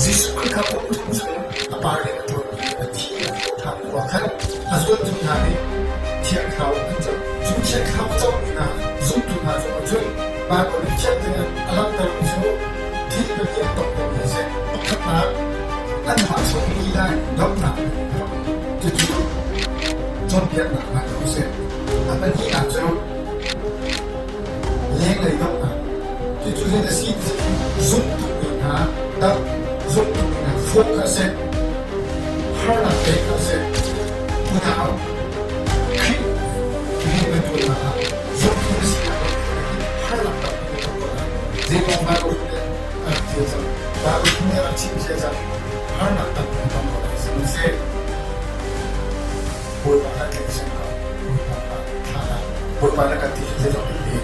Jesuh Khrih kha kum thum chung a pa rian a ṭuan i a thi a thawh ṭhan hnuah khan a zultu hna nih Thiang Thlarau an co. Cu Thiang Thlarau a comi hna zumtu hna cungah cun Baibal nih fiang tein a langhtermi cu thil pahnih an tong dingmi a si. Pakhatnak, anmah chung lila in donghnak an tuah. Cucu cawnpiaknak hna cu a si. A pahnihnak cu lenglei donghnak. Cucu zei a si ti zumtu mi hna dam, zumtu mi hna hrawh kha a si. Harnak pek kha a si. Unau, Khrih rian kan ṭuannak ah zumtu na sinak harnak tampi na tong ko lai. Zeikong Baibal nih a rak ṭial cang. Baibal nih a rak chimcia cang. Harnak tampi na tong ko lai. Sihmanhseh Bawipa kha tlaihchan ko. Bawipa kha thla la. Bawipa na kan ti hi zeizong vialte.